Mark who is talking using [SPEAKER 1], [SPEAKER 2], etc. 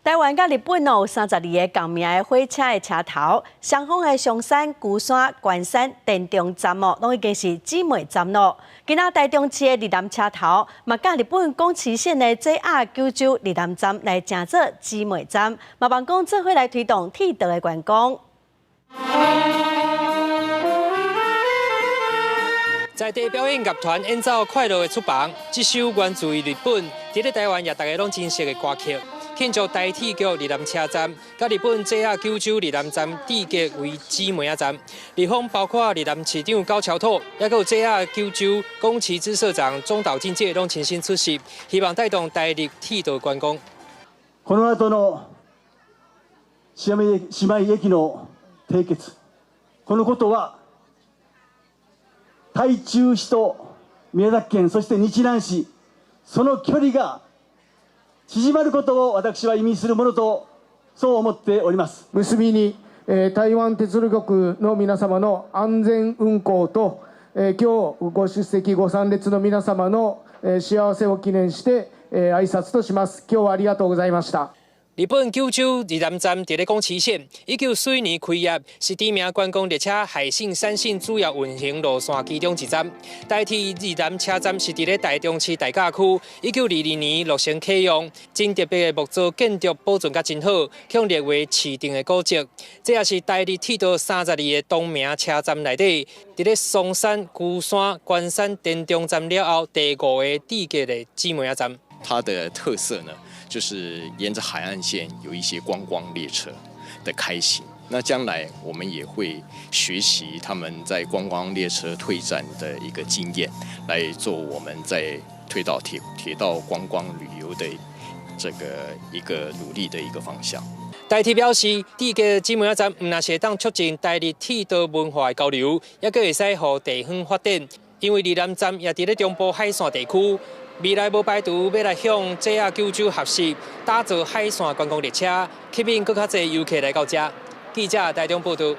[SPEAKER 1] 台灣佮日本有32個仝名的火車的車頭，雙方的松山、龜山、關山、田中站哦，攏已經是姊妹站囉。今仔台中市的日南車頭，嘛佮日本宮崎縣的 JR 九州日南站來成做姊妹站，嘛望講做伙來推動鐵道的觀光。
[SPEAKER 2] 在地表演樂團演奏快樂的出房，這首源自於日本，佇咧台灣也大家攏真熟的歌曲。慶祝台鐵局日南車站佮日本 JR 九州日南站締結為姊妹仔站。日方包括日南市長高橋拓，抑閣有 JR 九州宮崎支社長中島進介攏親身出席，希望帶動台日鐵道觀光。
[SPEAKER 3] この後の姉妹駅の締結、このことは台中市と宮崎県、そして日南市、その距離が縮まることを私は意味するものとそう思っております。
[SPEAKER 4] 結びに、台灣鐵路局の皆様の安全運行と、今日ご出席ご参列の皆様の幸せを祈念して、挨拶とします。今日はありがとうございました。
[SPEAKER 2] 日本九州日南站佇咧宮崎縣，19四年開業，是知名觀光列車海信山信主要運行路線其中一站。台鐵日南車站是佇咧台中市大甲區，1922年落成啟用，真特別的木造建築保存甲真好，予列為市定的古蹟。這也是台日鐵道32個同名車站內底，佇咧松山、龜山、關山、田中站了後，第五個締結的姊妹仔站。
[SPEAKER 5] 它的特色呢，就是沿着海岸線有一些觀光列車的開行。那將來我們也會學習他們在觀光列車推展的一個經驗，來做我們在推導鐵道觀光旅遊的這個一個努力的一個方向。
[SPEAKER 2] 台鐵表示，締結姊妹仔站毋但是會當促進台日鐵道文化的交流，抑閣會使予地方發展，因為日南站也佇咧中部海線地區。未來無排除欲來向 JR 九州學習，打造海線觀光列車，吸引閣較濟遊客來到遮。記者台中報導。